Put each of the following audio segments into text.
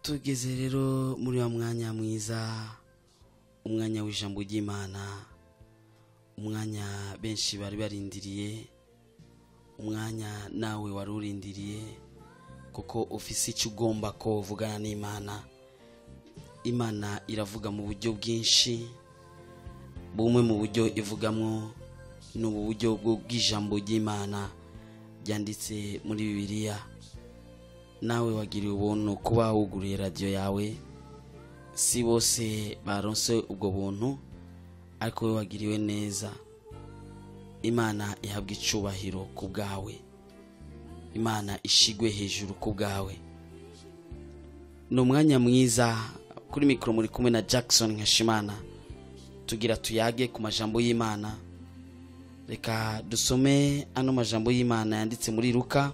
Tugeze rero muri wa mwanya mwiza, umwanya w'ijambo ry'Imana, umwanya benshi bari barindiriye, umwanya nawe wari urindiriye, kuko ufise icyo ugomba ko uvugana n'Imana. Imana iravuga mu buryo bwinshi. Bumwe mu buryo ivugamwo ni ubu buryo bw'ijambo ry'Imana ryanditse muri Bibiliya. Nawe wagiriwe ubuntu kuba wuguriye radiyo yawe. Si bose baronse ubwo buntu, ariko we wagiriwe neza. Imana ihabwa icubahiro ku bwawe, Imana ishigwe hejuru ku bwawe. Ni umwanya mwiza. Kuri mikoro muri kumwe na Jackson Nkeshimana, tugira tuyage ku majambo y'Imana. Reka dusome ano majambo y'Imana yanditse muri Luka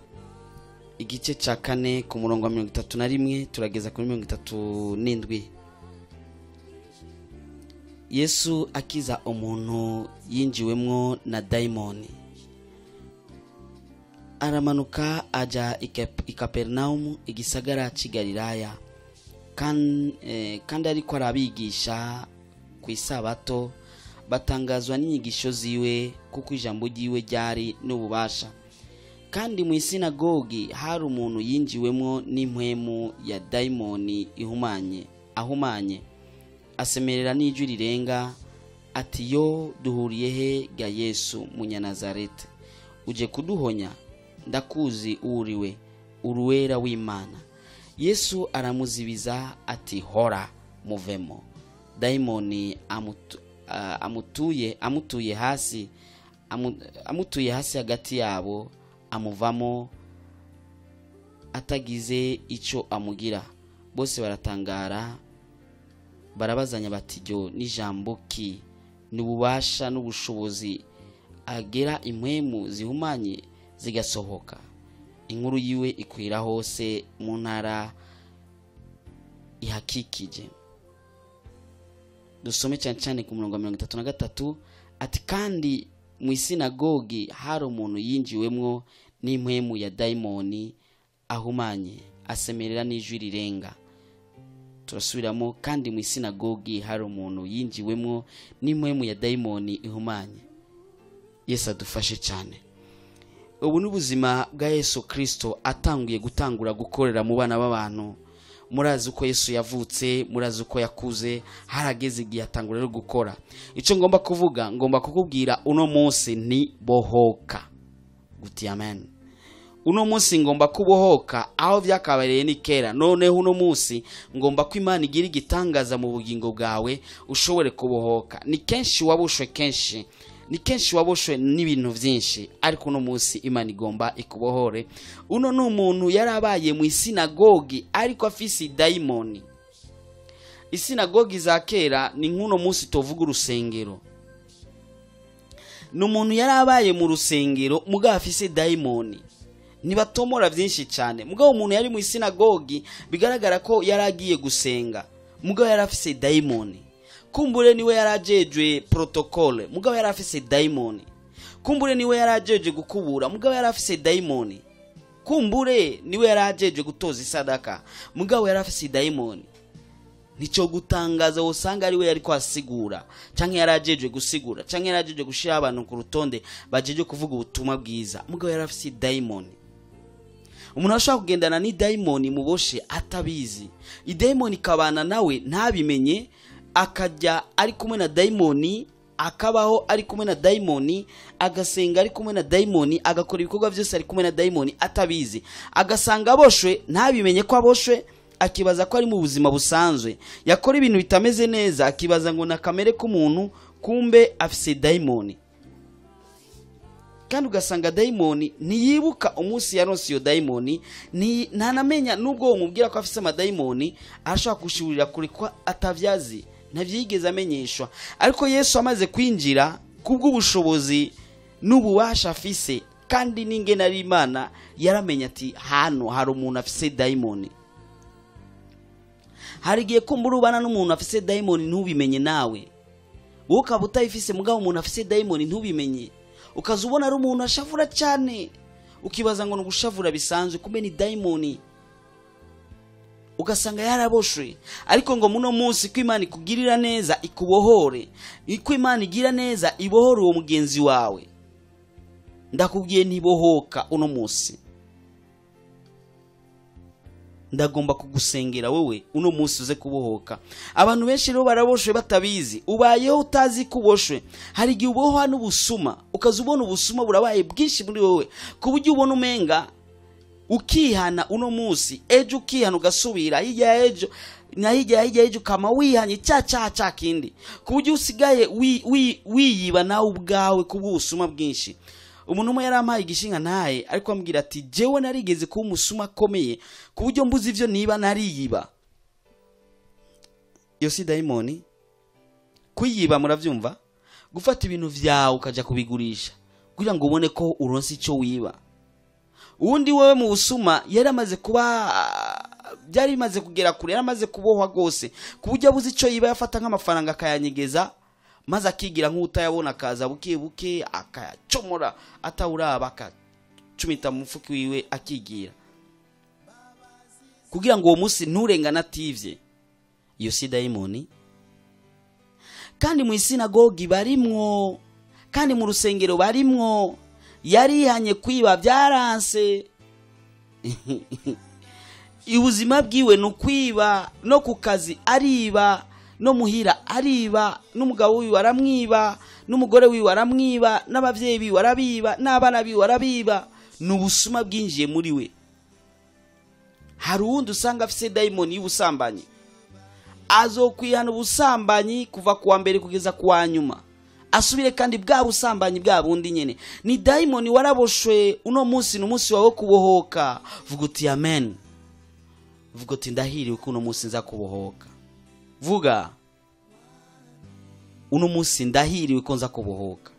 igice ca 4 ku murongo wa 31 turageza kuri 37. Yesu akiza umuntu yinjiwemwo na daimoni. Aramanuka aja i Kapernaumu, igisagara c'i Galilaya, kandi ariko arabigisha ku isabato. Batangazwa n'inyigisho ziwe, kuko ijambo ryiwe ryari n'ububasha. Kandi mu isinagogi hari umuntu yinjiwemwo n'impwemu ya daimoni ihumanye, ahumanye, asemerera n'ijwi rirenga ati: yo duhuriye he ga Yesu Munyanazareti? Uje kuduhonya? Ndakuzi uriwe, uruwera w'Imana. Yesu aramuzibiza ati: hora, muvemo. Daimoni amutuye hasi hagati yabo, amuvamo atagize ico amugira. Bose baratangara, barabazanya bati: ryo n'ijambo ki? N'ububasha n'ubushobozi agera impwemu zihumanye zigasohoka. Inkuru yiwe ikwira hose mu ntara ihakikije. Dusome cyane cyane ku murongo wa 33, ati: kandi mu isinagogi hari umuntu yinjiwemwo n'impwemu ya daimoni ahumanye, asemerera n'ijwi rirenga. Turasubiramo: kandi mu isinagogi hari umuntu yinjiwemwo n'impwemu ya daimoni ihumanye. Yesu adufashe cyane. Ubu ni ubuzima bwa Yesu Kristo atanguye gutangura gukorera mu bana b'abantu. Murazi uko Yesu yavutse, murazi uko yakuze, harageze igihe atangura rero gukora. Icyo ngomba kuvuga, ngomba kukubwira uno munsi ni bohoka. Guti amen. Uno munsi ngomba kubohoka aho byakabereye ni kera. Noneho uno munsi ngomba ko Imana igira igitangaza mu bugingo bwawe, ushobore kubohoka. Ni kenshi waboshwe, kenshi ni kenshi waboshwe n'ibintu byinshi, ariko uno munsi Imana igomba ikubohore. Uno ni umuntu yarabaye mu isinagogi ariko afise daimoni. Isinagogi za kera ni nk'uno munsi tovuga urusengero. Ni umuntu yarabaye mu rusengero mugabo afise daimoni. Ntibatomora byinshi cyane. Mugabo umuntu yari mu isinagogi bigaragara ko yaragiye gusenga, mugabo yari afise daimoni. Kumbure niwe yarajejwe protocole, mugabo yari afise daimoni. Kumbure niwe yarajejwe gukubura, mugabo yari afise daimoni. Kumbure niwe yarajejwe gutoza isadaka, mugabo yari afise daimoni. Nico gutangaza usanga ari we yari kwasigura, canke yarajejwe gusigura, canke yarajejwe gushira abantu ku rutonde bajeje kuvuga ubutumwa bwiza, mugabo yari afise daimoni. Umuntu ashobora kugendana ni daimoni muboshe atabizi. Idaimoni kabana nawe ntabimenye, akajya ari kumwe na daimoni, akabaho ari kumwe na daimoni, agasenga ari kumwe na daimoni, agakora ibikorwa byose ari kumwe na daimoni atabizi. Agasanga aboshwe ntabimenye ko aboshwe, akibaza ko ari mu buzima busanzwe. Yakora ibintu bitameze neza akibaza ngo na kamere k'umuntu, kumbe afise daimoni. Kandi ugasanga daimoni ntiyibuka umunsi yaronse iyo daimoni, ntanamenya nubwo umubwira ko afise amadaimoni, arashobora kushurira kuri ko atavyazi, ntavyigeze amenyeshwa. Ariko Yesu amaze kwinjira kubw'ubushobozi n'ububasha afise, kandi n'ingene ari Imana, yaramenya ati hano hari umuntu afise daimoni. Hari igihe kumbura ubana n'umuntu afise dayimoni ntubimenye nawe, wowe ukaba utayifise, mugabo umuntu afise dayimoni ntubimenye, ukaza ubona ari umuntu ashavura cyane, ukibaza ngo ni ugushavura bisanzwe, kumbe ni dayimoni, ugasanga yaraboshwe. Ariko ngo muno munsi ko Imana ikugirira neza ikubohore, ko Imana igira neza ibohore uwo mugenzi wawe. Ndakubwiye ntibohoka uno munsi, ndagomba kugusengera wowe uno munsi uze kubohoka. Abantu benshi rero baraboshwe batabizi, ubayeho utazi kuboshwe. Hari igihe ubohwa n'ubusuma, ukaza ubona ubusuma burabaye bwinshi muri wowe, ku buryo ubona umenga ukihana uno munsi, ejo ukihana ugasubira hirya ejo na hirya ejo, ukama wihanye cya cyaha kindi, ku buryo usigaye wiyiba nawe ubwawe kubw'ubusuma bwinshi. Umuntu umwe yarampaye igishinga ntaye, ariko ambwira ati jewe narigeze kuba umusuma akomeye, ku buryo mbuze ivyo niba nariyiba. Iyo si dayimoni? Kuyiba muravyumva? Gufata ibintu vyawe ukaja kubigurisha kugira ngo ubone ko uronse ico wiba. Uwundi wewe mu busuma yaramaze kuba, byari bimaze kugera kure, yaramaze kubohwa gose, ku buryo abuze ico yiba, yafata nk'amafaranga akayanyegeza, maze akigira nk'utayabona, akaza buke buke akayacomora atawuraba, akacumita mu mufuka wiwe akigira, kugira ngo uwo munsi nturengane ativye. Iyo si dayimoni? Kandi mu isinagogi barimwo, kandi mu rusengero barimwo, yarihanye kwiba byaranse. Ubuzima bwiwe ni ukwiba, no ku kazi ariba, no muhira ariba, n'umugabo wiwe aramwiba, n'umugore wiwe aramwiba, n'abavyeyi biwe arabiba, n'abana biwe arabiba. Ni ubusuma bwinjiye muri we. Hari uwundi usanga afise dayimoni y'ubusambanyi, azokwihana ubusambanyi kuva kuwa mbere kugeza kuwa nyuma, asubire kandi bwa busambanyi bwa bundi nyene. Ni dayimoni waraboshwe. Uno munsi ni umunsi wawe kubohoka. Vuga uti amen, vuga uti ndahiriwe ko uno munsi nza kubohoka. Vuga uno munsi ndahiriwe ko nza kubohoka.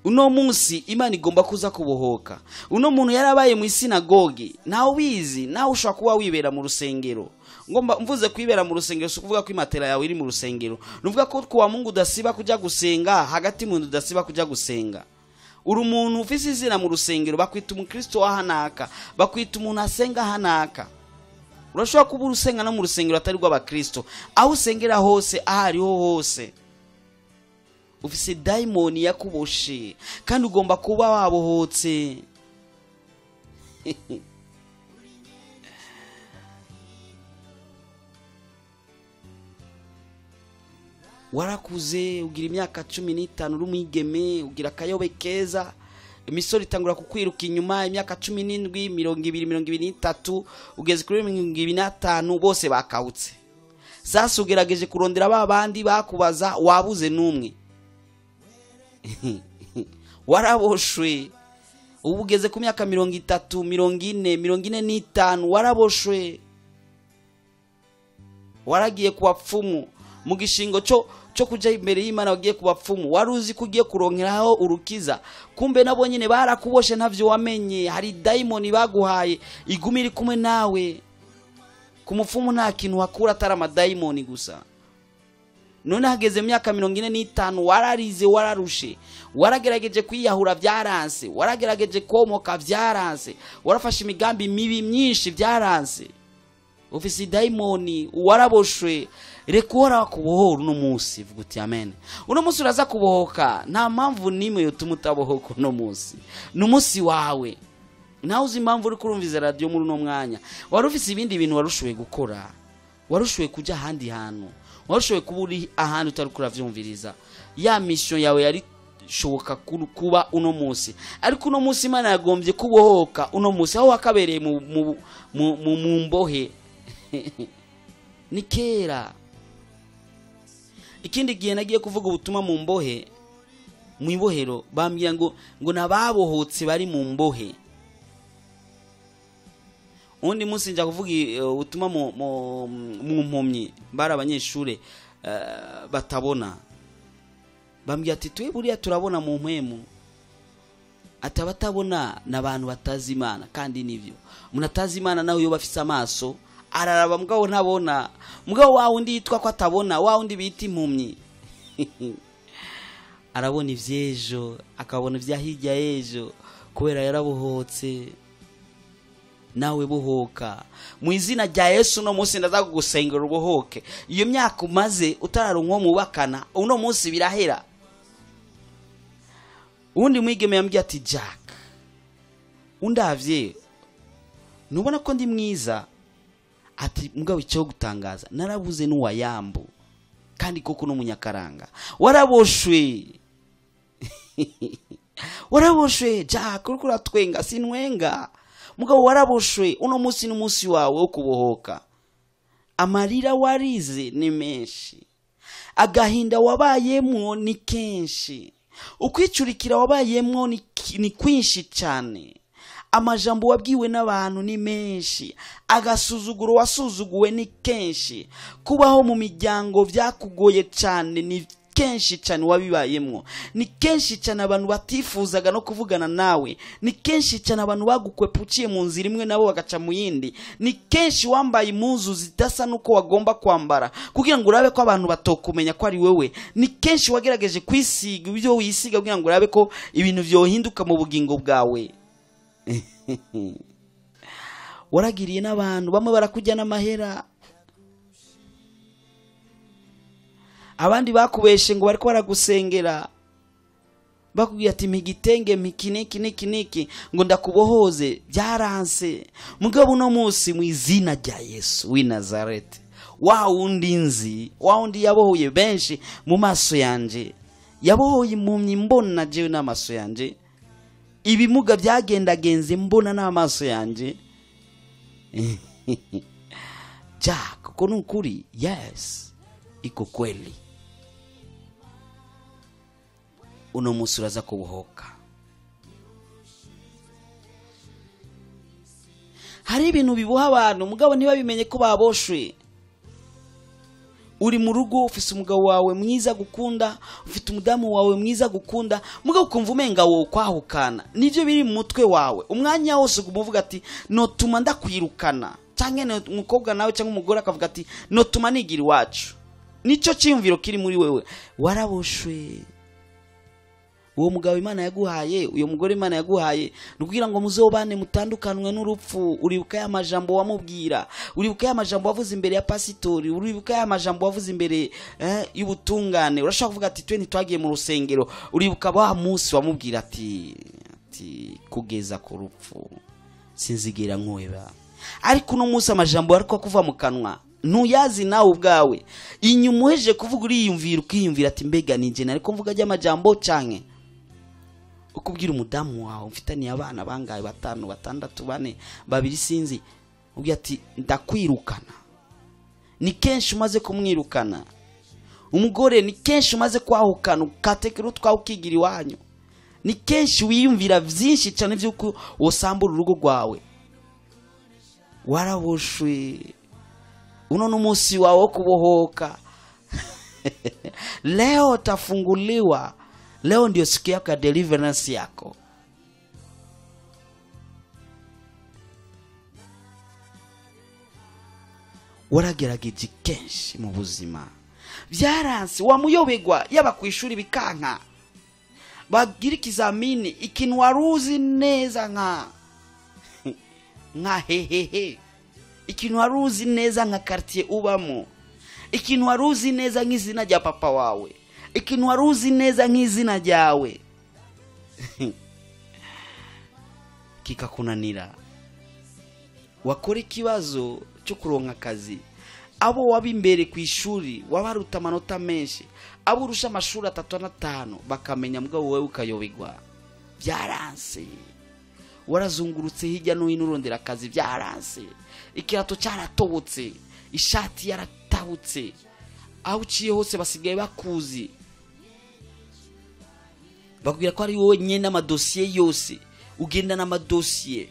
Uno munsi Imana igomba kuza kubohoka. Uno muntu yarabaye mu isinagogi, nawe ubizi, nawe ushobora kuba wibera mu rusengero. Ngomba mvuze kwibera mu rusengero si ukuvuga ko imatera yawe iri mu rusengero, nuvuga ko kuwa Mungu udasiba kuja gusenga, hagati mu udasiba kuja gusenga. Uri umuntu ufise izina mu rusengero, bakwita umukristo wa hanaka, bakwita umuntu asenga hanaka. Urashobora kuba urusenga no mu rusengero atari rw'abakristo, aho usengera hose, aho ariho hose, ufise dayimoni yakuboshe, kandi ugomba kuba wabohotse. Warakuze ugira imyaka 15 uri umwigeme, ugira akayobe keza, imisoro itangura kukwiruka inyuma, imyaka 17, 20, 23, ugeze kuri 25 bose bakawutse. Sasa ugerageje kurondera ba bandi bakubaza, wabuze n'umwe. Waraboshwe. Ubu ugeze ku myaka 30, 40, 45, waraboshwe. Waragiye ku bapfumu mu gishingo cyo kuja imbere y'Imana, wagiye ku bapfumu, wari uzi ko ugiye kuronkeraho urukiza, kumbe nabo nyine barakuboshe ntavyo wamenye. Hari dayimoni baguhaye iguma iri kumwe nawe. Ku mupfumu nta kintu wakura atari amadayimoni gusa. None hageze imyaka 45, wararize, wararushe, waragerageje kwiyahura byaranse, waragerageje komoka byaranse, warafashe imigambi mibi myinshi byaranse. Ufise dayimoni, waraboshwe. Reka Uhoraho akubohore uno munsi. Vuga uti amen. Uno munsi uraza kubohoka, nta mpamvu n'imwe yotuma utabohoka uno munsi. Ni umunsi wawe. Nawe uzi impamvu uri kurumviza radiyo muri uno mwanya. Wari ufise ibindi bintu warushoboye gukora, warushoboye kuja ahandi hantu, warushoboye kuba uri ahantu utari kuravyumviriza. Ya mission yawe yari shoboka kuba uno munsi, ariko uno munsi Imana yagombye kubohoka uno munsi, aho wakabereye mu mbohe. Ni kera. Ikindi gihe nagiye kuvuga ubutumwa mu mbohe, mu ibohero, bambwira ngo nababohotse bari mu mbohe. Undi munsi nja kuvuga ubutumwa mu mpumyi, bari abanyeshure batabona. Bambwira ati twe buriya turabona mu mpwemu, atabatabona n'abantu batazi Imana. Kandi nivyo, umuntu atazi Imana nawe iyo bafise amaso Araraba mugabo ntabona. Mugabo wa wundi yitwa ko atabona, wa wundi bita impumyi, arabona ivy'ejo, akabona ivya hirya y'ejo, kubera yarabohotse. Nawe buhoka mu izina rya Yesu. Uno munsi ndaza kugusengera ubohoke. Iyo myaka umaze utararonka uwo mubakana, uno munsi birahera. Uwundi mwigeme yambwiye ati: "Jack, undavye ntubona ko ndi mwiza?" Ati: "Mugabo icyo gutangaza, narabuze n'uwayambu." Kandi koko n'umunyakaranga. Waraboshwe, waraboshwe. Jack, uriko uratwenga, sinwenga, mugabo waraboshwe. Uno munsi n'umunsi wawe wo kubohoka. Amarira warize ni menshi, agahinda wabayemwo ni kenshi, ukwicurikira wabayemwo ni kwinshi cyane, amajambo wabwiwe n'abantu ni menshi, agasuzuguro wasuzuguwe ni kenshi, kubaho mu miryango byakugoye cyane, ni kenshi cyane wabibayemwo, ni kenshi cyane abantu batifuzaga no kuvugana nawe, ni kenshi cyane abantu bagukwepa uciye mu nzira imwe nabo bagaca mu yindi, ni kenshi wambaye impuzu zidasa n'uko wagomba kwambara kugira ngo urabe ko abantu batokumenya ko ari wewe, ni kenshi wagerageje kwisiga ibyo wisiga kugira ngo urabe ko ibintu byohinduka mu bugingo bwawe. Waragiriye n'abantu bamwe barakujya n'amahera, abandi bakubeshe ngo bariko baragusengera, bakubwiye ati: "Mpa igitenge, mpa iki niki niki niki ngo ndakubohoze." Byaranse. Mugabo uno munsi, mu izina rya Yesu w'i Nazareti, wa wundi nzi, wa wundi yabohoye benshi mu maso yanje, yabohoye impumyi mbona jewe n'amaso yanje, ibimuga byagendagenze mbona n'amaso yanje. Jack, uko ni ukuri? Yes, iko kweli. Uno munsi uraza kubohoka. Hari ibintu biboha abantu, mugabo ntibabimenye ko baboshwe. Uri mu rugo, ufise umugabo wawe mwiza gukunda, ufite umudamu wawe mwiza gukunda, mugabo ukumva umenga wowe kwahukana nivyo biri mu mutwe wawe. Umwanya wose uguma uvuga ati: "Notuma ndakwirukana," canke umukobwa nawe cyangwa umugore akavuga ati: "Notuma nigira iwacu." Nico cyiyumviro kiri muri wewe. Waraboshwe. Uwo mugabo Imana yaguhaye, uyo mugore Imana yaguhaye, ni ukugira ngo muzobane mutandukanwe n'urupfu. Uribuka ya majambo wamubwira, uribuka ya majambo wavuze imbere ya pasitori, uribuka ya majambo wavuze imbere y'ubutungane. Urashobora kuvuga ati: "Twe ntitwagiye mu rusengero." Uribuka wa munsi wamubwira ati: "Kugeza ku rupfu sinzigera nkuheba." Ariko uno munsi amajambo ariko kuva mu kanwa ntuyazi nawe ubwawe. Inyuma uhejeje kuvuga, uriyumvira, ukiyumvira ati: "Mbega ninjye nariko mvuga ry'amajambo?" Canke ukubwira umudamu wawe mfitaniye abana bangaye, batanu, batandatu, bane, babiri, sinzi, ubwira ati: "Ndakwirukana." Ni kenshi umaze kumwirukana. Umugore, ni kenshi umaze kwahukana, ukatekera utwawe ukigira iwanyu. Ni kenshi wiyumvira byinshi cyane by'uko wosambura urugo rwawe. Waraboshwe. Uno ni umunsi wawe wo kubohoka. Leo utafunguliwa. Leo ndio siku yako ya deliverance yako. Waragerageje kenshi mu buzima, byaranse, wamuyobegwa, yaba ku ishuri bikanka, bagira ikizamini, ikintu wari uzi neza nka hehehe, ikintu wari uzi neza nka quartier ubamo, ikintu wari uzi neza nk'izina rya papa wawe, ikintu wari uzi neza nk'izina ryawe, kikakunanira. Wakora ikibazo cyo kuronka akazi, abo waba imbere ku ishuri wabaruta amanota menshi, abo urusha amashuri atatu n'atanu bakamenya, mugabo wowe ukayobegwa. Byaranse. Warazungurutse hirya no hino urondera akazi, byaranse. Ikirato cyaratobotse, ishati yaratabutse, aho uciye hose basigaye bakuzi, bakubwira ko ari wowe nyene amadosiye yose. Ugenda n'amadosiye,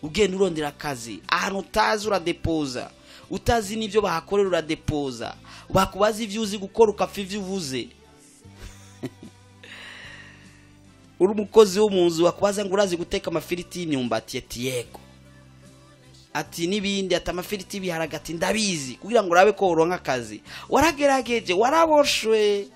ugenda urondera akazi ahantu utazi, uradepoza, utazi n'ibyo bahakorera, uradepoza, bakubaza ibyo uzi gukora ukapfa ibyo uvuze. Uri umukozi wo mu nzu, bakubaza ngo: "Urazi guteka amafiriti y'imyumbati?" Ati: "Yego." Ati n'ibindi, ati amafiriti y'ibiharage, ati ndabizi, kugira ngo urabe ko uronka akazi. Waragerageje, waraboshwe.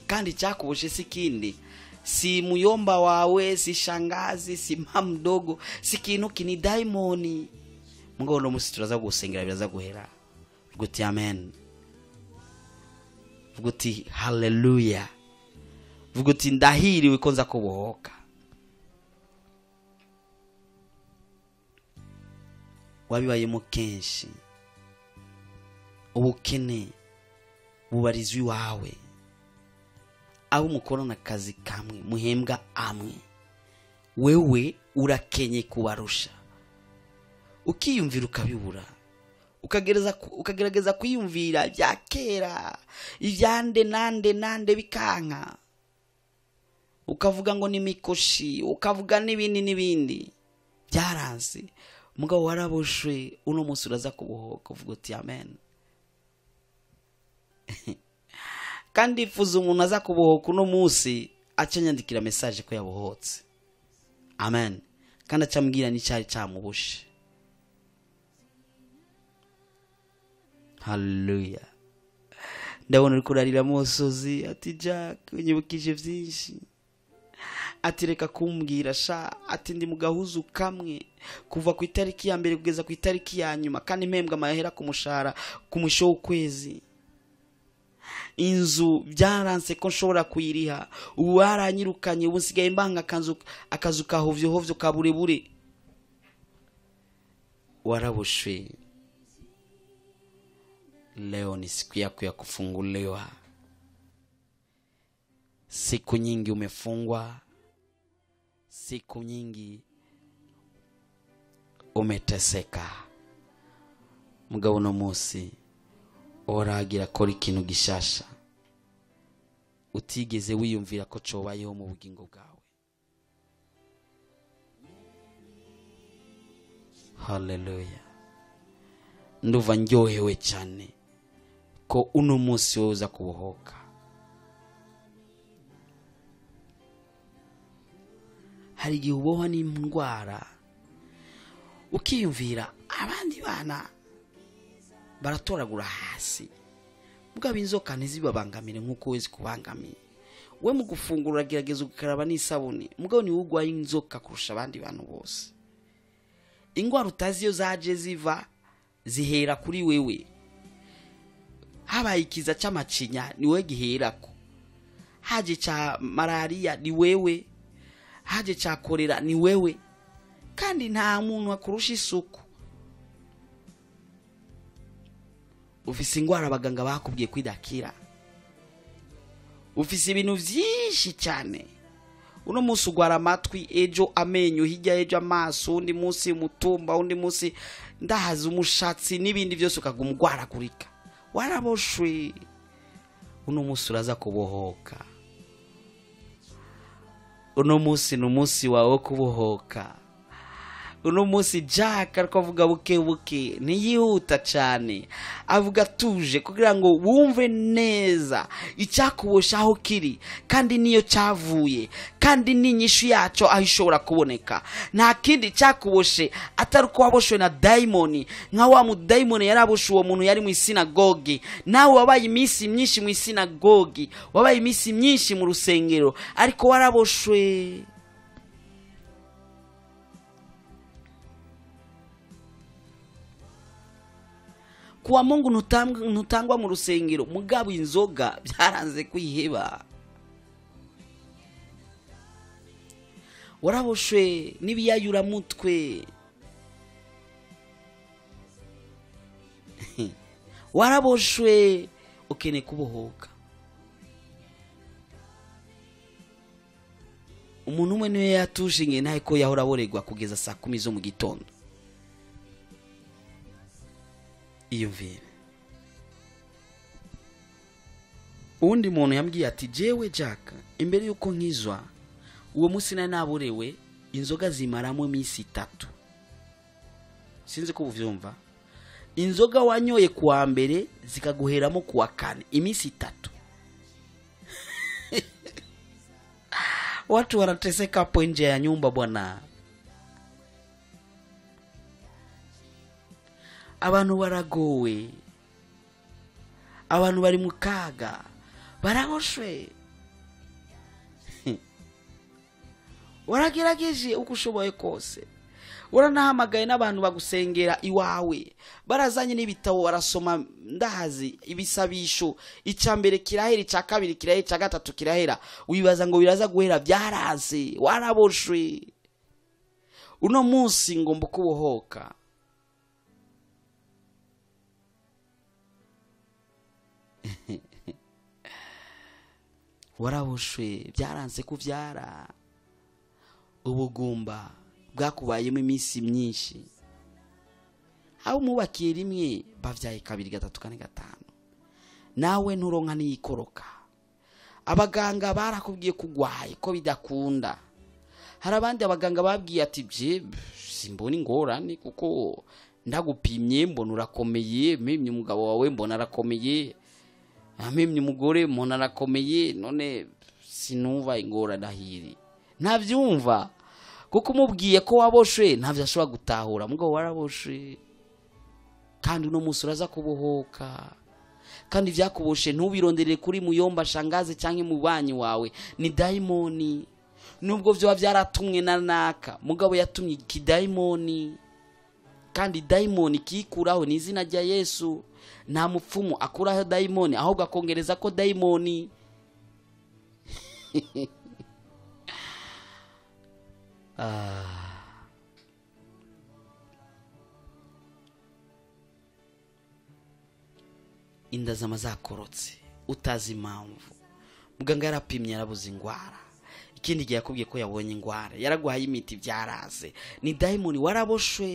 Kandi icyakuboshe si ikindi, si muyomba wawe, si shangazi, si mama mdogo, si ikintu kini dayimoni. Mugabo uno munsi turaza gusengera biraza guhera. Vuga uti amen. Vuga uti haleluya. Vuga uti ndahiriwe ko nza kubohoka. Wabibayemo kenshi. Ubukene bubarizwa iwawe. Abo mukorana akazi kamwe, muhembwa amwe, wewe urakenye kubarusha. Ukiyumvira ukabibura, ukagerageza kwiyumvira bya kera, ibyande nande nande bikanka, ukavuga ngo ni mikoshi, ukavuga n'ibindi n'ibindi, byaranze. Mugabo waraboshwe, uno munsi uraza kubohoka, uvuga uti amen. Kandi ifuza umuntu aza kubohoka uno munsi aca anyandikira message ko yabohotse. Amen. Kandi acambwira n'icyari cyamuboshe. Haleluya. Ndabona uri kurarira amosozi, ati Jack unyibukije byinshi. Ati reka kumbwira sha, ati ndi mu gahuzu kamwe kuva ku itariki ya mbere kugeza ku itariki ya nyuma, kandi mpembwa amahera ku mushahara ku musho w'ukwezi. Inzu byaranse ko nshobora kuyiriha, ubu baranyirukanye, ubu nsigaye mbanga akazu ka hovyo hovyo ka burebure. Waraboshwe. Leo ni siku yako ya kufunguliwa. Siku nyingi umefungwa, siku nyingi umeteseka. Mugabo uno munsi oragira akora ikintu gishasha utigeze wiyumvira ko cobayeho mu bugingo bwawe. Haleluya. Nduva ndyohewe cyane ko uno munsi wowe uza kubohoka. Hari igihe ubohwa n'indwara ukiyumvira abandi bana baratoragura hasi, mugabo inzoka ntizibabangamire nk'uko we zikubangamiye. We mu gufungura uragerageza ugakaraba n'isabune, mugabo niwe urwaye inzoka kurusha abandi bantu bose. Ingwara utazi iyo zaje ziva zihera kuri wewe. Habaye ikiza cy'amacinya ni wewe giherako, haje cya malaria ni wewe, haje cya kolera ni wewe. Kandi nta muntu akurusha isuku. Ufise ingwara abaganga bakubwiye kwidakira, ufise ibintu byinshi cyane. Uno munsi ugwara amatwi, ejo amenyo, hirya ejo amaso, undi munsi umutumba, undi munsi ndahaza umushatsi n'ibindi byose, ukaguma ugwaragurika. Waraboshwe. Uno munsi uraza kubohoka. Uno munsi ni umunsi wawe wo kubohoka. Uno munsi Jack ariko avuga buke buke, ntiyihuta cyane, avuga atuje kugira ngo wumve neza icyakubosha aho kiri, kandi niyo cyavuye, kandi n'inyishu yacyo aho ishobora kuboneka. Nta kindi cyakuboshe atari uko waboshwe na dayimoni, nka wa mudayimoni yaraboshe uwo muntu yari mu isinagogi. Nawe wabaye iminsi myinshi mu isinagogi, wabaye iminsi myinshi mu rusengero, ariko waraboshwe. Kuwa Mungu ntutangwa mu rusengero, mugabo inzoga byaranze kwiheba. Waraboshwe n'ibiyayura mutwe. Waraboshwe, ukeneye kubohoka. Umuntu umwe niwe yatushinge ntaye ko yahora aboregwa kugeza saa 10 zo mu gitondo. Iyumvire. Uwundi muntu yambwiye ati jewe Jack, imbere yuko nkizwa uwo munsi nari naborewe inzoga zimaramo iminsi 3. Sinzi ko uvyumva. Inzoga wanyoye kuwa mbere zikaguheramo kuwa kane, iminsi 3. Watu wanateseka hapo nje ya nyumba bwana. Abantu baragowe, abantu bari mu kaga, baraboshwe. Waragerageje uko ushoboye kose, waranahamagaye n'abantu bagusengera iwawe, barazanye n'ibitabo barasoma, ndahazi ibisabisho, icya mbere kirahera, icya kabiri kirahera, icya gatatu kirahera, wibaza ngo biraza guhera, byaraze, waraboshwe. Uno munsi ngomba kubohoka. Waraboshwe, byaranze kubyara, ubugumba bwakubayemo iminsi myinshi. Aho mubakiye rimwe bavyaye kabiri, gatatu, kane, gatanu, nawe nturonka n'iyikoroka. Abaganga barakubwiye kugwaye ko bidakunda. Hari abandi abaganga babwiye ati bye simbona ingorane kuko ndagupimye mbona urakomeye, mpimye umugabo wawe mbona arakomeye, mpimye umugore mbona arakomeye, none sinumva ingorane ahiri. Ntabyumva kuko umubwiye ko waboshwe ntavyo ashobora gutahura. Mugabo waraboshwe, kandi uno munsi uraza kubohoka. Kandi vyakuboshe ntubironderere kuri muyomba, shangaze canke mubanyi wawe, ni daimoni. Nubwo vyoba vyaratumwe na naka, mugabo yatumye ikidayimoni, kandi daimoni kikuraho ni izina rya Yesu. Nta mupfumu akuraho daimoni, ahubwo akongereza ko daimoni. Inda zama zakorotse utazi impamvu. Muganga yarapimye yarabuze ingwara. Ikindi gihe yakubwiye ko yabonye ingwara, yaraguhaye imiti byaraze, ni daimoni, waraboshwe.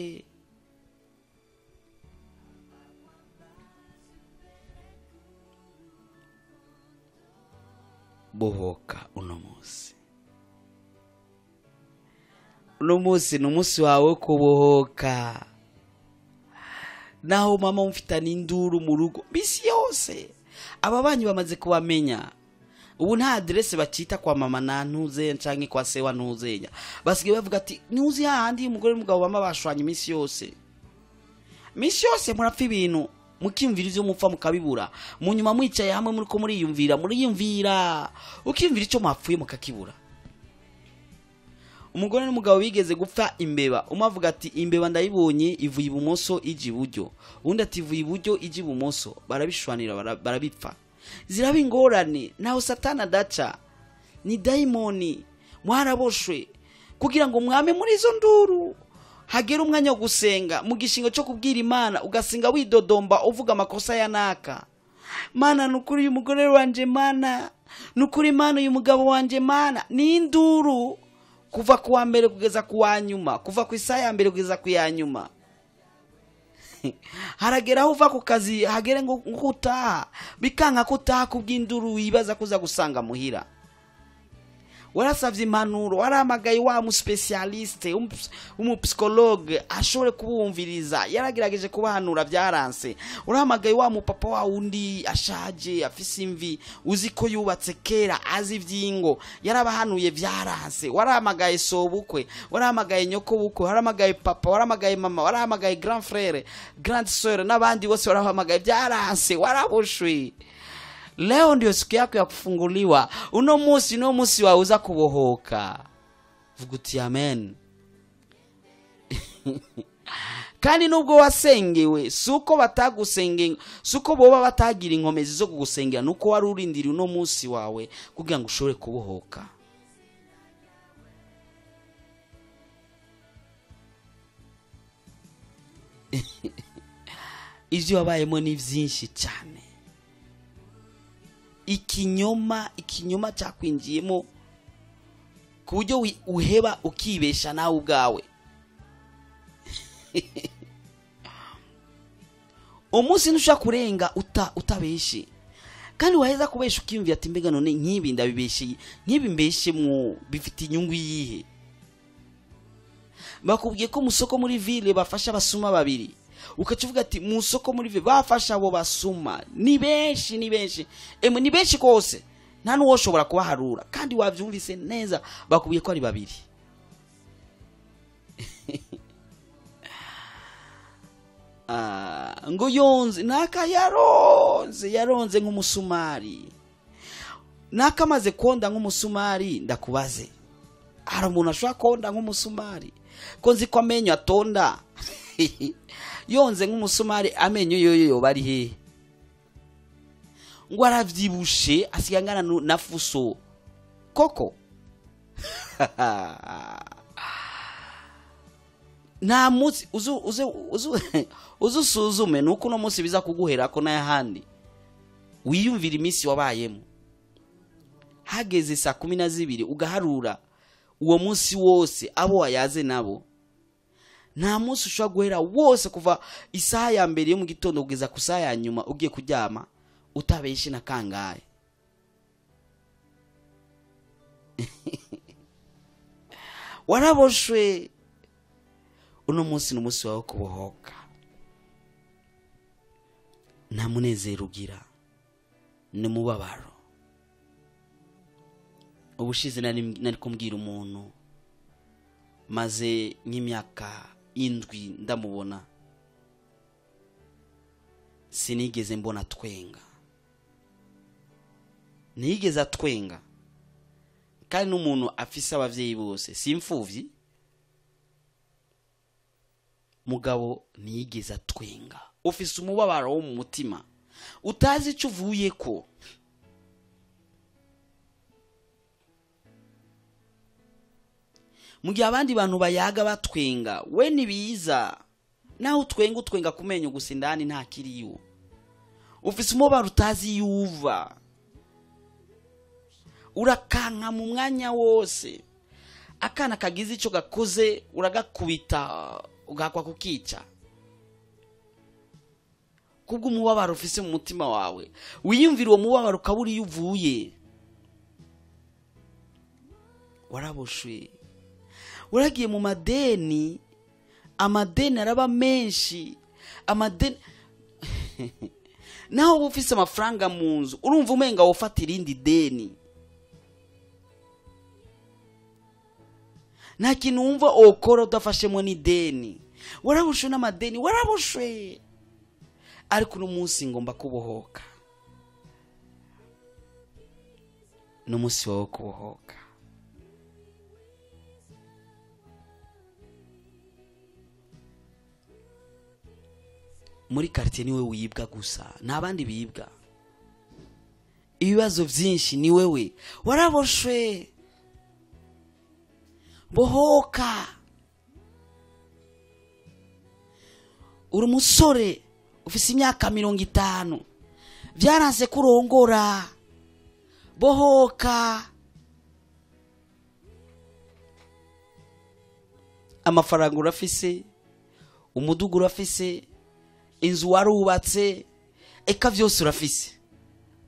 Bohoka uno munsi. Uno munsi ni umunsi wawe wo kubohoka. Naho mama mufitanye induru mu rugo bisi yose, ababanyi bamaze kubamenya. Ubu nta adresse bacita kwa mama na ntuze canke kwa se wa ntuzenya, basigaye bavuga ati ntuzi hahandi umugore n'umugabo bama bashwanye iminsi yose. Iminsi yose murapfa ibintu, mukiyumvira ivyo mupfa mukabibura, mu nyuma mwicaye hamwe muriko muriyumvira, muriyumvira, ukiyumvira ico mwapfuye mukakibura. Umugore n'umugabo bigeze gupfa imbeba, umwe avuga ati imbeba ndayibonye ivuye ibumoso ije iburyo, undi ati ivuye iburyo ije ibumoso, barabishwanira, barabipfa. Ziraba ingorane, naho satana adaca, ni daimoni. Mwaraboshwe kugira ngo mwame muri izo nduru. Hagera umwanya wo gusenga, mu gishingo cyo kubwira Imana ugasenga widodomba uvuga amakosa ya naka. Mana nukuri uyu mugore wanje, Mana nukuri, Mana uyu mugabo wanje, Mana. Ni induru kuva kuwa mbere kugeza kuwa nyuma, kuva ku isaha ya mbere kugeza ku ya nyuma. Haragera aho uva ku kazi, hagere ngo utaha, bikanka ko utaha kubw'induru wibaza kuza gusanga muhira. Warasavye impanuro, warahamagaye wa mu specialiste, umu psychologue ashobore kubumviriza, yaragerageje kubahanura byaranse. Urahamagaye wa mu papa wa undi ashaje afise imvi, uzi ko yubatse kera azi ivyingo, yarabahanuye byaranse. Warahamagaye sobukwe, warahamagaye nyoko bukwe, warahamagaye papa, warahamagaye mama, warahamagaye grand frère, grande sœur n'abandi bose warahamagaye byaranse, waraboshwe. Leo ndio siku yako ya kufunguliwa. Uno munsi no munsi wawe uza kubohoka. Vuga uti amen. Kandi nubwo wasengewe, suko batagusengeye, suko boba batagira inkomezi zo kugusengera, nuko wari urindiriye uno munsi wawe kugira ngo ushobore kubohoka. Ivyo wabayemo ni vyinshi cyane. Ikinyoma cyakwinjiyemo ku buryo uheba ukibesha nawe ubwawe. Umunsi ntushobora kurenga utabeshe, kandi waheza kubesha ukiyumvira ati mbega none nkibi ndabibesheye, nkibi mbeshe mu bifite inyungu yihe? Bakubwiye ko mu soko muri ville bafasha abasuma babiri, ukacuvuga ati mu soko muri ville bafasha abo basuma ni benshi, ni benshi, emwe ni benshi kose, nta nuwoshobora kubaharura, kandi wavyumvise neza bakubwiye ko ari babiri. Ngo yonze naka yaronze nk'umusumari. Nakamaze konda nk'umusumari, ndakubaze, hari umuntu ashobora konda nk'umusumari? Ko nzi ko amenyo atonda. Yonze nk'umusumari, amenyo yoyo yoba ari hehe? Ngo aravyibushe asigaye angana na fuso koko. Nta munsi uzusuzume nuko uno munsi biza kuguherako n'ayahandi, wiyumvira iminsi wabayemo. Hageze saa 12 ugaharura uwo munsi wose abo wayaze nabo, nta munsi ushobora guhera wose kuva isaha ya mbere yo mu gitondo kugeza ku saha ya nyuma ugiye kuryama utabeshe na kangahe. Waraboshwe. Uno munsi ni umunsi wawe kubohoka. Nta munezero ugira, ni mubabaro. Ubushize nari kumbwira umuntu maze nk'imyaka 7 ndamubona, sinigeze mbona twenga, nigeze atwenga. Kandi n'umuntu afise abavyeyi bose, si imfuvyi, mugabo nigeze atwenga. Ufise umubabaro wo mu mutima utazi ico uvuyeko. Mu gihe abandi bantu bayaga batwenga, we nibiza naho utwenga utwenga kumenyo gusa, indani nta kiriyo. Ufise umubabaro utazi yuva, urakanka mu mwanya wose. Akana kagize ico gakoze uragakubita ugakwa kukica, kubwo umubabaro ufise mu mutima wawe. Wiyumvira uwo mubabaro ukabura iyo uvuye. Waraboshwe, waragiye mu madeni, amadeni araba menshi, amadeni. Naho uba ufise amafaranga mu nzu, urumva umenga wofata irindi deni. Nta kintu wumva okora udafashemo n'ideni. Waraboshwe n'amadeni, waraboshwe. Ariko uno munsi ngomba kubohoka. N'umunsi wawe kubohoka. Muri quartier niwe wibwa gusa, nta bandi bibwa. Ibibazo byinshi ni wewe. Waraboshwe. Bohoka. Uri umusore ufise imyaka 50, byaranse kurongora. Bohoka. Amafaranga urafise, umudugu urafise, inzu warubatse, eka vyose urafise.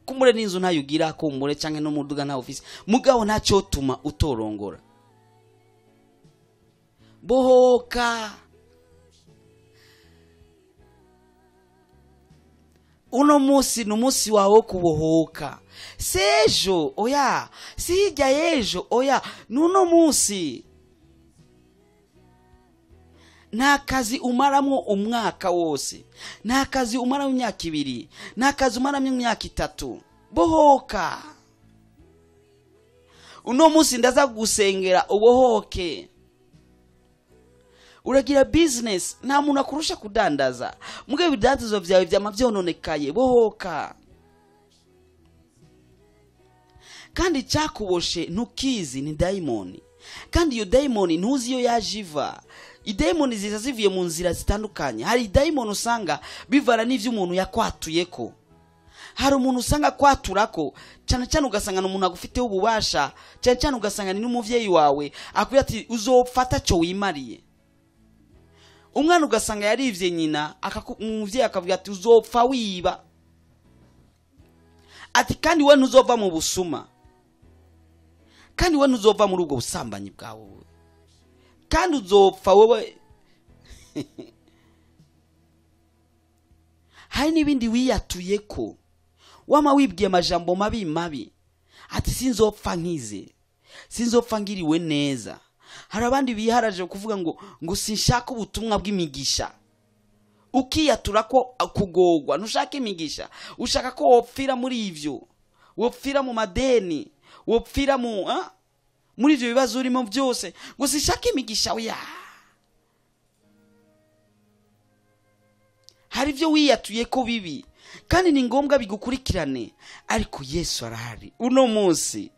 Kumure n'inzu ntayo ugira, kumure canke n'umuduga ntawo ufise, mugabo ntacyo tuma utorongora. Bohoka. Uno munsi ni umunsi wawe kubohoka. Sejo oya, si hirya y'ejo oya, nuno munsi. Nta kazi umaramwo umwaka wose, nta kazi umaramwo imyaka 2, nta kazi umaramwo imyaka 3. Bohoka. Uno munsi ndaza gusengera ubohoke. Uragira business, nta muntu akurusha kudandaza, mugabe ibidandazo vyawe vyama vyononekaye. Bohoka. Kandi cyakuboshe ntukizi, ni daimoni. Kandi iyo daimoni ntuzi iyo yaje iva. Idayimoni ziza zivuye mu nzira zitandukanye. Hari idayimoni usanga bivana n'ivyo umuntu yakwatuyeko. Hari umuntu usanga kwaturako cyane cyane, ugasanga n'umuntu agufiteho ububasha cyane cyane, ugasanga ni n'umuvyeyi wawe akubwira ati uzopfata cyo wimariye. Umwana ugasanga yarivye nyina, umuvyeyi akavuga ati uzopfa wiba, ati kandi we ntuzova mu busuma, kandi we ntuzova muri ubwo busambanyi bwawe, kandi uzopfa wowe. Hari n'ibindi wiyatuyeko, wama wibwiye amajambo mabi mabi, ati sinzopfa nkize, sinzopfa ngiriwe neza. Hari abandi biharaje kuvuga ngo sinshaka ubutumwa bw'imigisha. Ukiyatura ko kugogwa, ntushaka imigisha, ushaka ko wopfira muri ivyo, wopfira mu madeni, wopfira mu muri ivyo bibazo urimo byose, ngo sishaka imigisha. Oya, hari ibyo wiyatuye ko bibi kandi ni ngombwa bigukurikirane, ariko Yesu arahari uno munsi.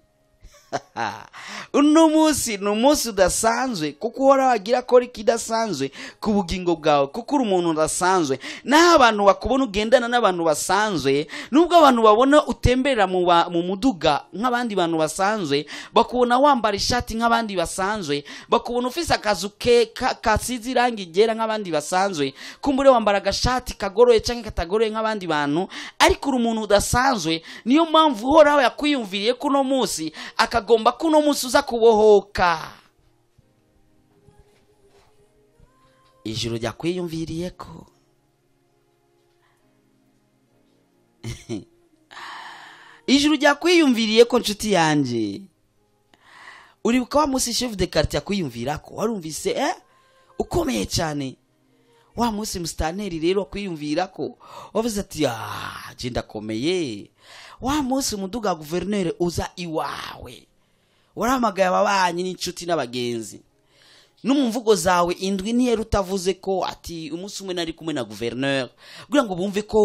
Uno munsi ni umunsi udasanzwe, kuko uhora wagira ko ikidasanzwe ku bugingo bwawe, kuko uri umuntu udasanzwe. Naho abantu bakubona ugendana n'abantu basanzwe, nubwo abantu babona utemberera mu muduga nk'abandi bantu basanzwe, bakubona wambara ishati nk'abandi basanzwe, bakubona ufise akazu kasize irangi ryera nk'abandi basanzwe, kumbure wambara agashati kagoroye canke katagoroye nk'abandi bantu, ariko uri umuntu udasanzwe. Niyo mpamvu Uhoraho yakwiyumviriye ko uno munsi akagomba ko uno munsi uza kubohoka. Ijuru ryakwiyumviriye ko ijuru ryakwiyumviriye ko, nshuti yanje. Uribuka wa munsi chef de quartier akwiyumvira ko warumvise ukomeye cyane? Wa munsi mustaneri rero akwiyumvira ko wavuze ati ah, je ndakomeye. Wa munsi umuduga guverineri uza iwawe, warahamagaye ababanyi n'inshuti n'abagenzi, no mu mvugo zawe indwi ntiyari utavuze ko ati umunsi umwe nari kumwe na guverineri, kugira ngo bumve ko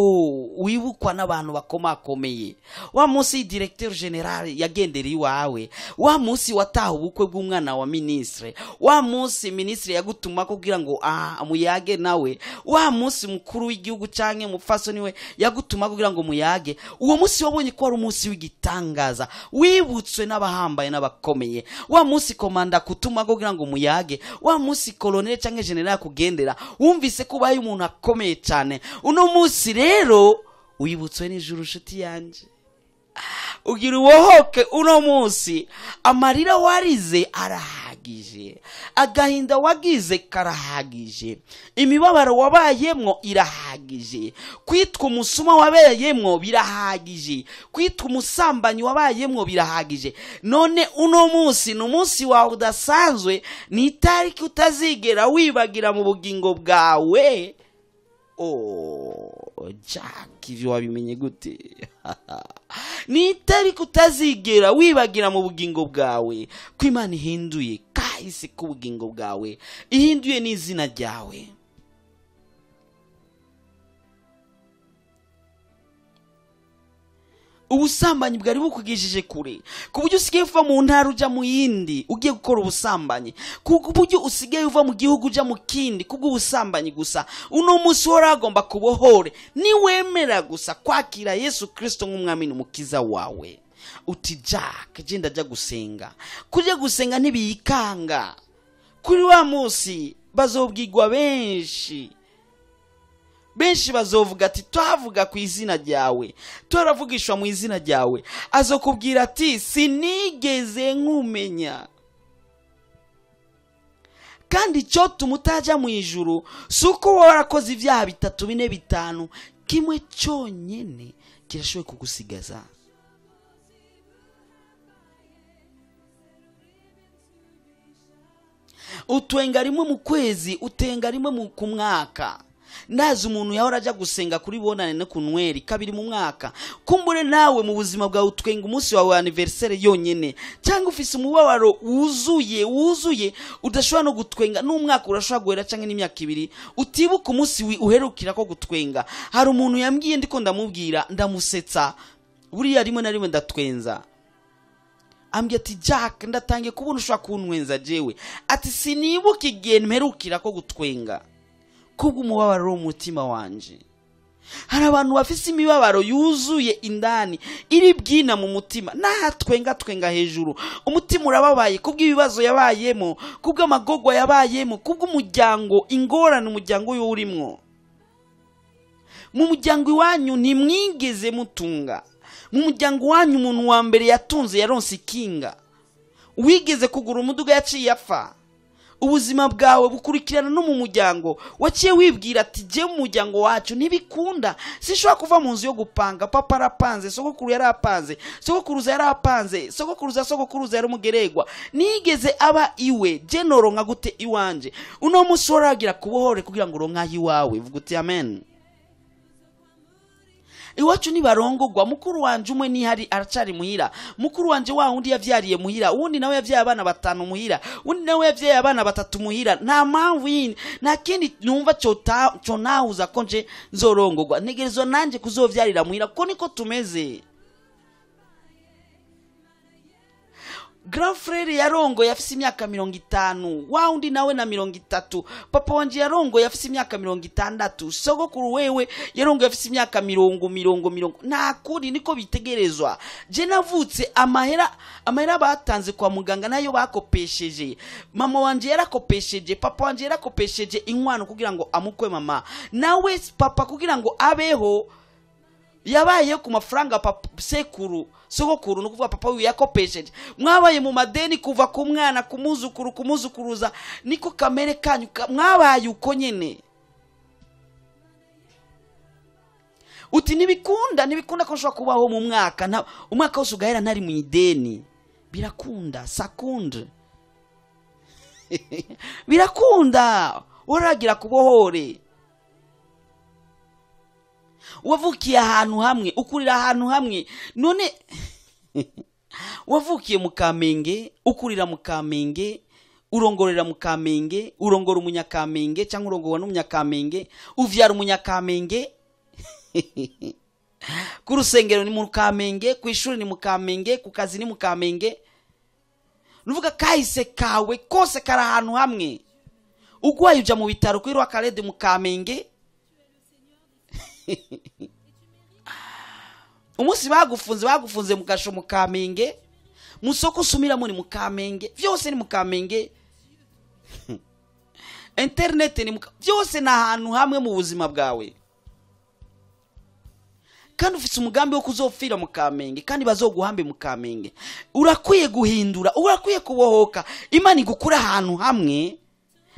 wibukwa n'abantu bakomakomeye. Wa munsi directeur general yagendereye iwawe, wa munsi wataha ubukwe bw'umwana wa ministre, wa munsi ministre yagutuma kugira ngo muyage nawe, wa munsi mukuru w'igihugu canke umupfasoni we yagutuma kugira ngo muyage, uwo munsi wabonye ko ari umunsi w'igitangaza, wibutswe n'abahambaye n'abakomeye. Wa munsi komanda kutuma kugira ngo muyage, wa munsi colonel canke general kugendera, wumvise ko ubaye umuntu akomeye cyane. Uno munsi rero wibutswe n'ijuru, nshuti yanje, ugira ubohoke uno munsi. Amarira warize arahagije, agahinda wagize karahagije, imibabaro wabayemwo irahagije, kwitwa umusuma wabayemwo birahagije, kwitwa umusambanyi wabayemwo birahagije. None uno munsi ni umunsi wawe udasanzwe, ni itariki utazigera wibagira mu bugingo bwawe. Oh, Jack, ivyo wabimenye gute? Ni itariki utazigera wibagira mu bugingo bwawe, ko Imana ihinduye kahise k'ubugingo bwawe, ihinduye n'izina ryawe. Ubusambanyi bwari bukugishije kure, ku buryo usigaye uva mu ntara uja mu yindi ugiye gukora ubusambanyi, ku buryo usigaye uva mu gihugu uja mu kindi kubw'ubusambanyi gusa. Uno munsi uhora agomba kubohore niwemera gusa kwakira Yesu Kristo nk'umwami n'umukiza wawe. Uti Jack, je ndajya gusenga. Kujya gusenga ntibiyikanga. Kuri wa munsi bazobwirwa benshi, benshi bazovuga ati twavuga ku izina ryawe, twaravugishwa mu izina ryawe. Azokubwira ati sinigeze nkumenya. Kandi icyo tumutaja mu ijuru si uko warakoze ibyaha 3 4 5, kimwe cyonyine kirashoboye kugusigaza. Utwenga rimwe mu kwezi, utenga rimwe ku mwaka. Ndazi umuntu yahora ajya gusenga kuri bonane no kunweri kabiri mu mwaka. Kumbure nawe mu buzima bwawe utwenga umunsi wawe anniversaire yonyene, cyangwa ufise umubabaro wuzuye udashobora no gutwenga n'umwaka urashobora guhera cyangwa n'imyaka 2 utibuka umunsi uherukira ko gutwenga. Hari umuntu yambwiye ndiko ndamubwira ndamusetsa, buriya rimwe na rimwe ndatwenza. Ambwiye ati Jack, ndatangiye kubona ushobora kuntwenza jewe. Ati sinibuka igihe mperukira ko gutwenga kubw'umubabaro w'umutima wanje. Hari abantu bafise imibabaro yuzuye indani iri bwina mu mutima, nahatwenga twenga hejuru, umutima urababaye kubw'ibibazo yabayemo, kubw'amagogwa yabayemo, kubw'umuryango, ingorane umuryango we urimwo. Mu muryango iwanyu ntimwigeze mutunga. Mu muryango wanyu umuntu wa mbere yatunze yaronse ikinga. Wigeze kugura umuduga yaciye apfa. Ubuzima bwawe bukurikirana no mu muryango. Waciye wibwira ati je mu muryango wacu ntibikunda, sinshobora kuva mu nzu yo gupanga. Papa arapanze, sogokuru yarapanze, sogokuruza yarapanze, sogokuruza sogokuruza yari umugeregwa, nigeze aba iwe, je noronka gute iwanje? Uno munsi waragira kubohore kugira ngo uronke aho iwawe. Vuga uti amen. Iwacu nibarongogwa, mukuru wanje umwe nihari aracari muhira, mukuru wanje wa wundi yavyariye muhira, uwundi nawe yavyaye abana 5 muhira, uwundi nawe yavyaye abana 3 muhira. Nta mpamvu yindi, nta kindi numva conahuza ko nje nzorongogwa, ntegerezwa nanje kuzovyarira muhira, ko niko tumeze. Grand frère yarongo yafise imyaka 50, wa undi nawe na 30, papa wanje yarongo yafise imyaka 60, sogokuru wewe yarongo yafise imyaka 50. Nta kuri niko bitegerezwa. Je navutse amahera batanze kwa muganga nayo bakopesheje. Mama wanje yarakopesheje, papa wanje yarakopesheje inkwano kugira ngo amukwe mama. Nawe papa kugira ngo abeho yabaye ku mafaranga papa sekuru sogokuru, no kuvuga papa wiwe yakopesheje. Mwabaye mu madeni kuva ku mwana kumuzukuru kumuzukuruza, niko kamere kanyu mwabaye uko nyene. Uti nibikunda nibikunda ko nshobora kubaho mu mwaka, umwaka wose ugahera ntari mu ideni. Birakunda, sakunde. Birakunda, uragira kubohore. Wavukiye ahantu hamwe, ukurira ahantu hamwe. None wavukiye mu Kamenge, ukurira mu Kamenge, urongorera mu Kamenge, urongora umunyakamenge cyangwa urongorwa n'umunyakamenge, uvyara umunyakamenge. Ku rusengero ni mu Kamenge, ku ishuri ni mu Kamenge, ku kazi ni mu Kamenge. Nuvuga kahise kawe kose kari ahantu hamwe. Ugwaye uja mu bitaro kuri Rwakarede mu Kamenge. Umunsi bagufunze mu kasho mu Kamenge, musoko usumira muri mu Kamenge, vyose ni mu Kamenge. Internet ni vyose na ahantu hamwe mu buzima bwawe. Kandi ufite umugambi wo kuzopfira mu Kamenge, kandi bazoguhambe mu Kamenge. Urakwiye guhindura, urakwiye kubohoka. Imana igukura ahantu hamwe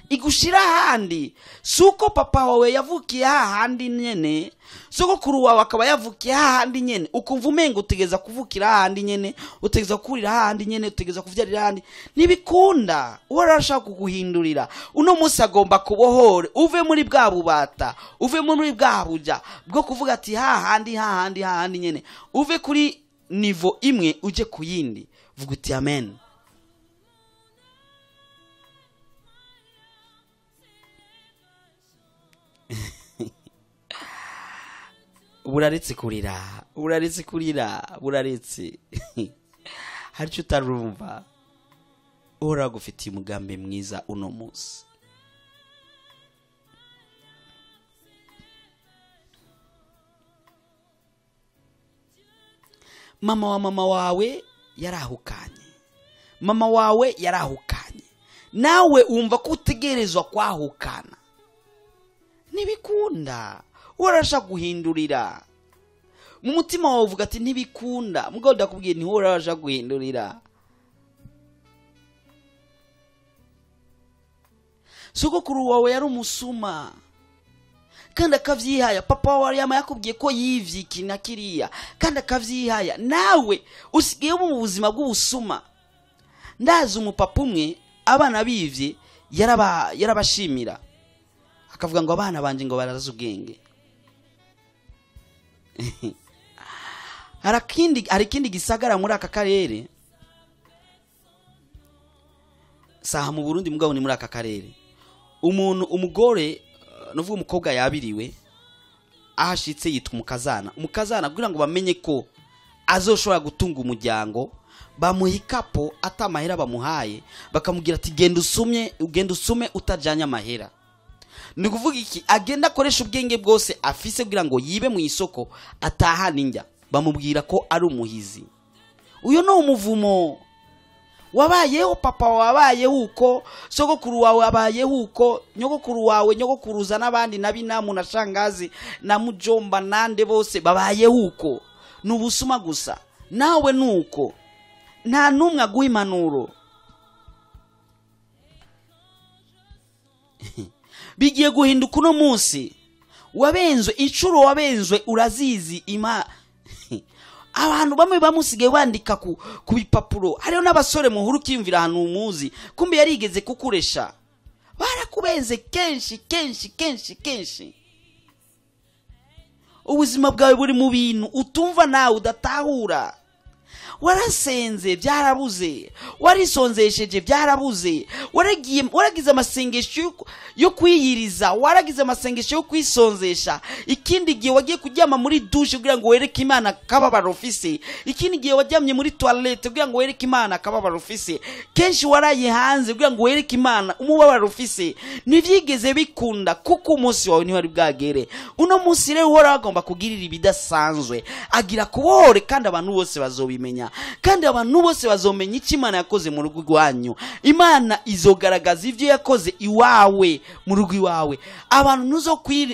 igushira ahandi. Suko papa wawe yavukiye hahandi nyene, sogokuru wawe akaba yavukiye hahandi nyene, ukumva umengo utegeza kuvukira hahandi nyene, utegeza kurira hahandi nyene, utegeza kuvyarira hahandi. Nibikunda. Urashaka kuguhindurira. Uno munsi agomba kubohore, uve muri bwa bubata, uve muri bwa buja bwo kuvuga ati hahandi hahandi hahandi nyene, uve kuri nivo imwe uje kuyindi. Vuga uti amen. Buraretse kurira, buraretse kurira, buraretse. Hari icyo utarumva. Uhoraho agufitiye umugambi mwiza uno munsi. Mama wa mama wawe yarahukanye, mama wawe yarahukanye, nawe wumva ko utegerezwa kwahukana. Ntibikunda. Urashaka guhindurira mu mutima wawe uvuga ati ntibikunda, mugabo ndakubwiye nti urashaka guhindurira. Sogokuru wawe yari umusuma kandi akavyihaya, papa wawe yama yakubwiye ko yivye iki na kiriya kandi akavyihaya, nawe usigaye mu buzima bw'ubusuma. Ndazi umupapa umwe abana bivye yarabashimira akavuga ngo abana banje ngo barazi ubwenge. Hari ikindi gisagara muri aka karere, saha mu Burundi mugabo ni muri aka karere, umuntu umugore nuvuga umukobwa yabiriwe ahashitse yitwa umukazana. Umukazana kugira ngo bamenye ko azoshobora gutunga umuryango, bamuha ikapo atamahera bamuhaye, bakamubwira ati genda usumye, ugenda usume utajanye amahera. Ni kuvuga iki? Agenda akoresha ubwenge bwose afise kugira ngo yibe mu isoko atahana injya. Bamubwira ko ari umuhizi. Uyo no umuvumo wabayeho, papa wabayeho uko, sogokuru wawe abayeho uko, nyogokuru wawe, nyogokuruza n'abandi na binamu na shangazi na mujomba nande bose babayeho uko. Nubusuma gusa. Nawe nuko nta numwe aguha impanuro. Bigiye guhinduka uno munsi. Wabenzwe inshuro, wabenzwe urazizi. Ima abantu bamwe bamusigaye bandika ku bipapuro. Hariho n'abasore muhuru ukiyumvira ahantu umuzi, kumbe yarigeze kukuresha. Barakubenze kenshi kenshi kenshi kenshi. Ubuzima bwawe buri mu bintu utumva nawe udatahura. Warasenze byarabuze, warisonzesheje byarabuze, waragiye waragize amasengesho yo kwiyiriza, waragize amasengesho yo kwisonzesha. Ikindi gihe wagiye kuryama muri douche kugira ngo wereke Imana akababaro ufise. Ikindi gihe waryamye muri toilette kugira ngo wereke Imana akababaro ufise. Kenshi waraye hanze kugira ngo wereke Imana umubabaro ufise. Ntivyigeze bikunda kuko umunsi wawe ntiwari bwagere. Uno munsi rero Uhoraho agomba kugirira ibidasanzwe, agira kubohore, kandi abantu bose bazobimenya, kandi abantu bose bazomenya icyo Imana yakoze mu rugo rwanyu. Imana izogaragaza ivyo yakoze iwawe, mu rugo iwawe. Abantu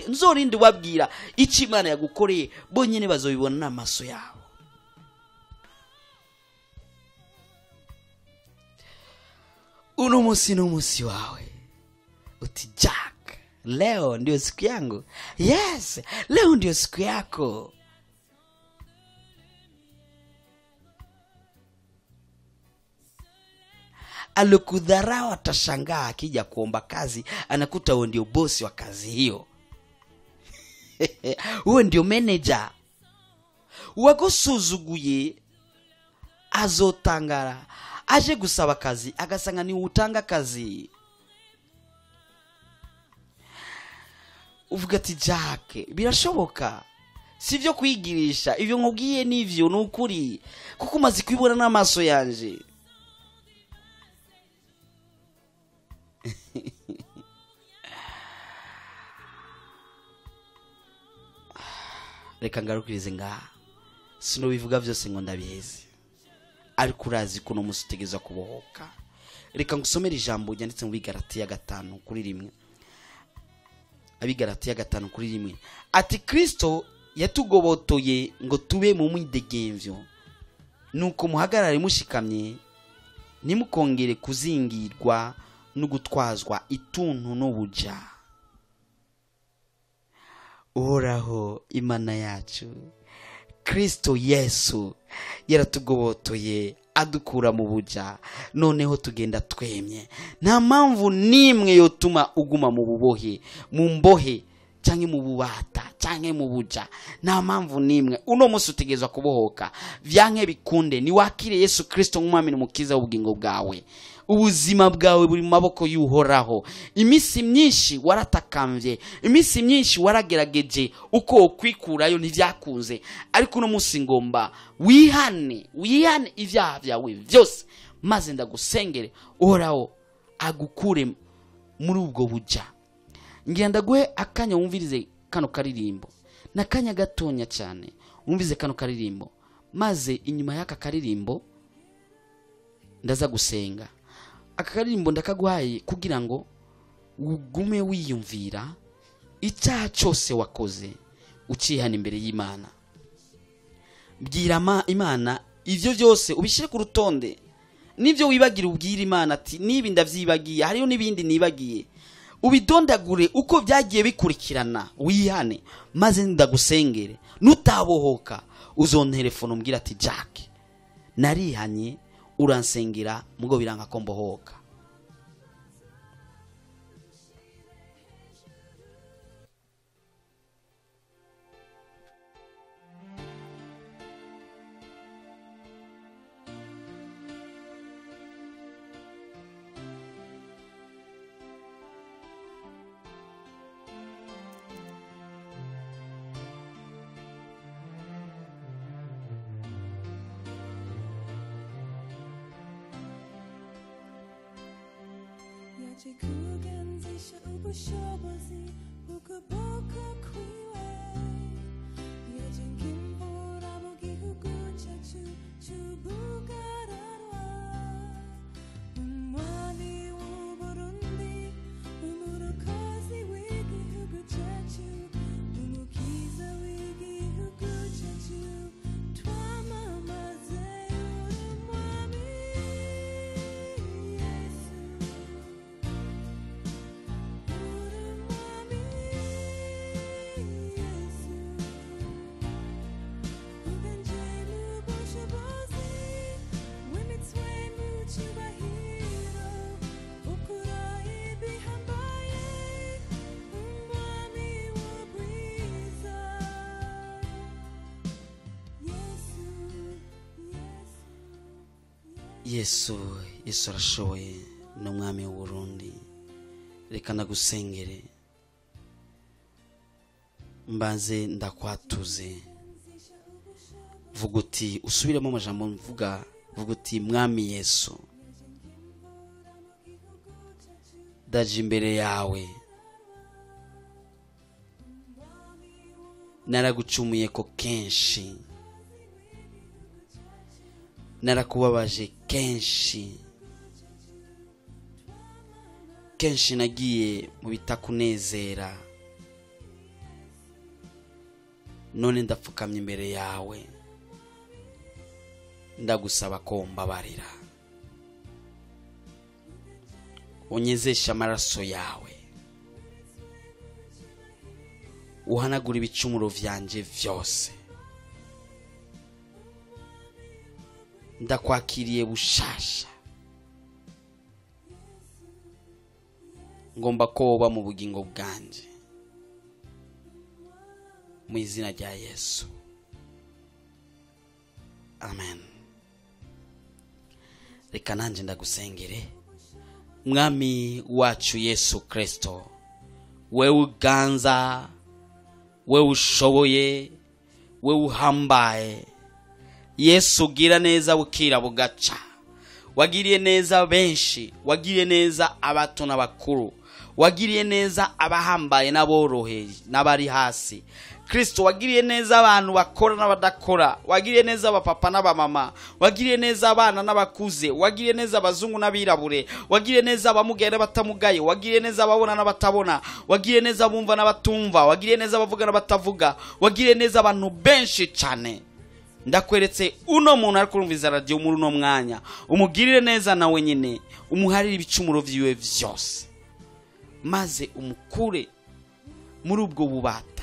ntuzorinde ubabwira icyo Imana yagukoreye, bonyene bazobibona n'amaso yabo. Uno munsi ni umunsi wawe. Uti Jack, leo ndio siku yangu. Yes, leo ndio siku yako. Alikudharau atashangaa akija kuomba kazi, anakuta wewe ndio bosi wa kazi hiyo. Wewe ndio manager. Uwagusuzuguye azotangara, aje gusaba kazi agasanga ni utanga kazi. Uvuga ati Jack, birashoboka. Sivyo kwigirisha, ivyo nkubwiye nivyo nukuri, kuko umaze kwibona n'amaso yanje. Reka ngarukirize ngaha, sinobivuga vyose ngo ndabiheze, ariko urazi ko uno munsi utegerezwa kubohoka. Reka ngusomere ijambo ryanditse mu Bigalatiya 5:1. Abigalatiya 5:1 ati Kristo yatugobotoye ngo tube mu mwidegemvyo, nuko muhagarare mushikamye, ntimukongere kuzingirwa no gutwazwa ituntu n'ubuja. Uhoraho Imana yacu, Kristo Yesu yaratugobotoye adukura mu buja, noneho tugenda twemye. Nta mpamvu nimwe yotuma uguma mu bubohe, mu mbohe canke mu bubata canke mu buja. Nta mpamvu nimwe. Uno munsi utegerezwa kubohoka, vyanke bikunde. Niwakire Yesu Kristo nk'umwami n'umukiza w'ubugingo bwawe. Ubuzima bwawe buri mu maboko y'Uhoraho. Iminsi myinshi waratakamvye, iminsi myinshi waragerageje uko wokwikurayo ntivyakunze, ariko uno munsi ngomba wihane, wihane ivyaha vyawe vyose, maze ndagusengere Uhoraho agukure muri ubwo buja. Ngira ndaguhe akanya wumvirize kano karirimbo, nakanya gatonya cyane wumvirize kano karirimbo, maze inyuma y'aka karirimbo ndaza gusenga. Aka karirimbo ndakaguhaye kugira ngo ugume wiyumvira icyaha cyose wakoze ucihana imbere y'Imana. Bwira Imana ivyo byose ubishyire ku rutonde, nibyo wibagira ubwira Imana ati nibi ndavyibagiye, hariyo n'ibindi nibagiye. Ubidondagure uko byagiye bikurikirana, wihane, maze ndagusengere. Nutabohoka uzontelefona umbwira ati Jack, narihanye uransengera mugo biranga ko mbohoka. Kuganzisha ubushobozi bw'ukuboko kwiwe, yaje nk'imvura mu gihugu cyacu cy'ubugararwa. Umwami w'Uburundi, umurokozi w'igihugu cyacu, umukiza w'igihugu cyacu, twamamaze umwami Yesu. Yesu, Yesu arashoboye, ni umwami w'Uburundi. Reka ndagusengere, mbanze ndakwatuze. Vuga uti, usubiremo amajambo mvuga, vuga uti: Mwami Yesu, ndaje imbere yawe, naragucumuye ko kenshi, narakubabaje kenshi, kenshi nagiye mu bitakunezera, none ndapfukamye imbere yawe, ndagusaba ko umbabarira, unyezeshe amaraso yawe, uhanagura ibicumuro vyanje vyose. Ndakwakiriye bushasha, ngomba ko woba mu bugingo bwanje, mu izina rya Yesu, amen. Reka nanje ndagusengere. Mwami wacu Yesu Kristo, wewe uganza, wewe ushoboye, wewe uhambaye, Yesu ugira neza bukira bugaca, wagiriye neza benshi, wagiriye neza abato n'abakuru, wagiriye neza abahambaye n'aboroheje n'abari hasi. Kristo, wagiriye neza abantu bakora n'abadakora, wagiriye neza abapapa n'abamama, wagiriye neza abana n'abakuze, wagiriye neza abazungu n'abirabure, wagiriye neza abamugaye n'abatamugaye, wagiriye neza ababona n'abatabona, wagiriye neza abumva n'abatumva, wagiriye neza abavuga n'abatavuga, wagiriye neza abantu benshi cyane. Ndakweretse uno muntu ari kurumviza radio muri uno mwanya, umugirire neza nawe nyine, umuharire ibicumuro vyiwe vyose, maze umukure muri ubwo bubata,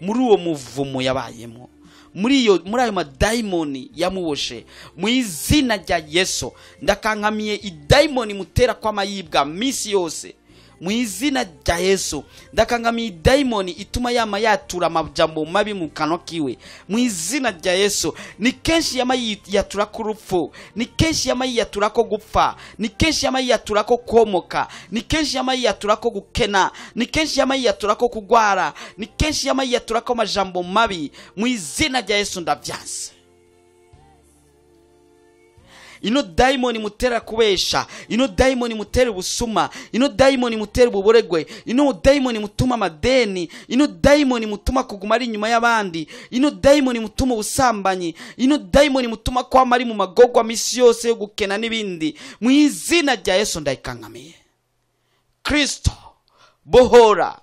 muri uwo muvumo yabayemo, muri ayo madayimoni yamuboshe. Mu izina rya Yesu ndakankamiye idayimoni mutera kw'amayibwa minsi yose. Mu izina rya Yesu ndakankamiye idayimoni ituma yama yatura amajambo mabi mu kanwa kiwe. Mu izina rya Yesu, ni kenshi yama yatura ku rupfu, ni kenshi yama yatura ko gupfa, ni kenshi yama yatura ko komoka, ni kenshi yama yatura ko gukena, ni kenshi yama yatura ko kugwara, ni kenshi yama yatura ko amajambo mabi. Mu izina rya Yesu ndavyanse. Ino daimoni mutera kubesha, ino daimoni mutera ubusuma, ino daimoni mutera ububoregwe, ino daimoni mutuma amadeni, ino daimoni mutuma kuguma ari inyuma y'abandi, ino daimoni mutuma ubusambanyi, ino daimoni mutuma kwama ari mu magogwa misi yose yo gukena n'ibindi. Mu izina rya Yesu ndayikankamiye. Kristo, bohora,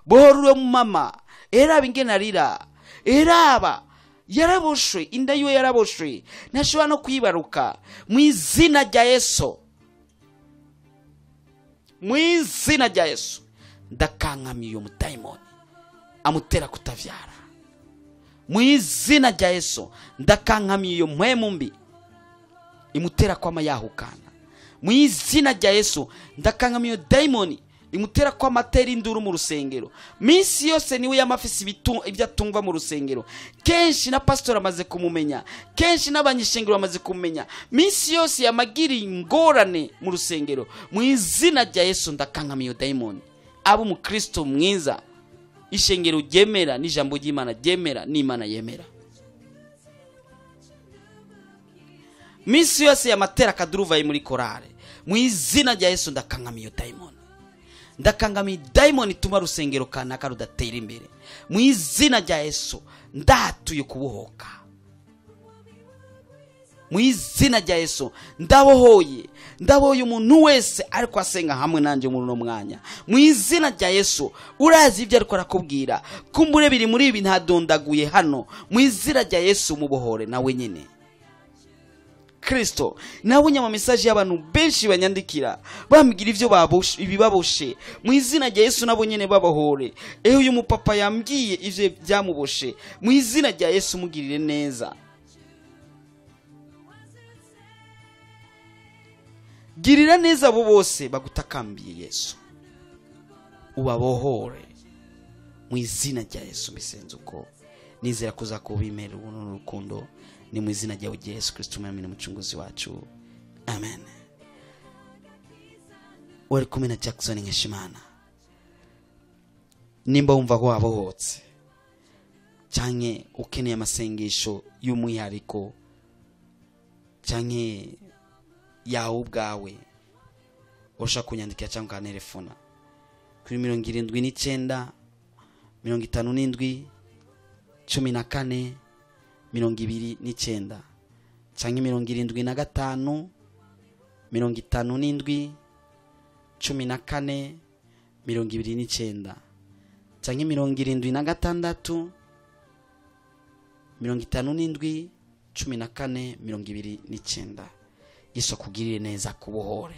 bohora uwo mama, eraba ingene arira, eraba yaraboshwe, inda yiwe yaraboshwe, ntashobora no kwibaruka. Mu izina rya Yesu, mu izina rya Yesu ndakankamiye uyu mudayimoni amutera kutavyara. Mu izina rya Yesu ndakankamiye iyo mpwemu mbi imutera kwama yahukana. Mu izina rya Yesu ndakankamiye iyo dayimoni imutera kwa matera induru mu rusengero. Minsi yose niwe yamafisi ibyo atumva mu rusengero. Kenshi na pastor amaze kumumenya, kenshi n'abanyishengero bamaze kumumenya. Minsi yose yamagiri ingorane mu rusengero. Mu izina rya Yesu ndakankamiye iyo dayimoni. Abo umukristo mwiza, ishengero ryemera n'ijambo ry'Imana ryemera n'Imana yemera. Minsi yose yamatera kaduruvayi muri korale. Mu izina rya Yesu ndakankamiye iyo dayimoni. Ndakangamiye dayimoni ituma rusengero kanaka rudatera imbere. Mu izina rya Yesu ndatuye kubohoka. Mu izina rya Yesu ndabohoye, ndabohoye umuntu wese ariko asenga hamwe nanje muri uno mwanya. Mu izina rya Yesu, urazi ibyo ariko arakubwira, kumbure biri muri ibi ntadondaguye hano. Mu izina rya Yesu mubohore nawe nyine. Kristo, nabonye ama message y'abantu benshi banyandikira bambwira ivyo baboshe, ibibaboshe. Mu izina rya Yesu nabo nyene babohore. Ehe, uyu mupapa yambwiye ivyo byamuboshe. Mu izina rya Yesu mugirire neza. Girira neza abo bose bagutakambiye Yesu, ubabohore mu izina rya Yesu. Mbisenze uko nizera kuza kubimera ubuntu n'urukundo. Ni mu izina ryawe Yesu Kristo umwami n'umucunguzi wacu, Amen. Wari kumwe na Jackson Nkeshimana. Nimba wumva ko wabohotse canke ukeneye amasengesho y'umwihariko canke yawe ubwawe, ushaka kunyandikira cyangwa ukantelefona kuri 79 57 14 29 canke 75 57 14 29 canke 76 57 14 29. Yesu akugirire neza, kubohore.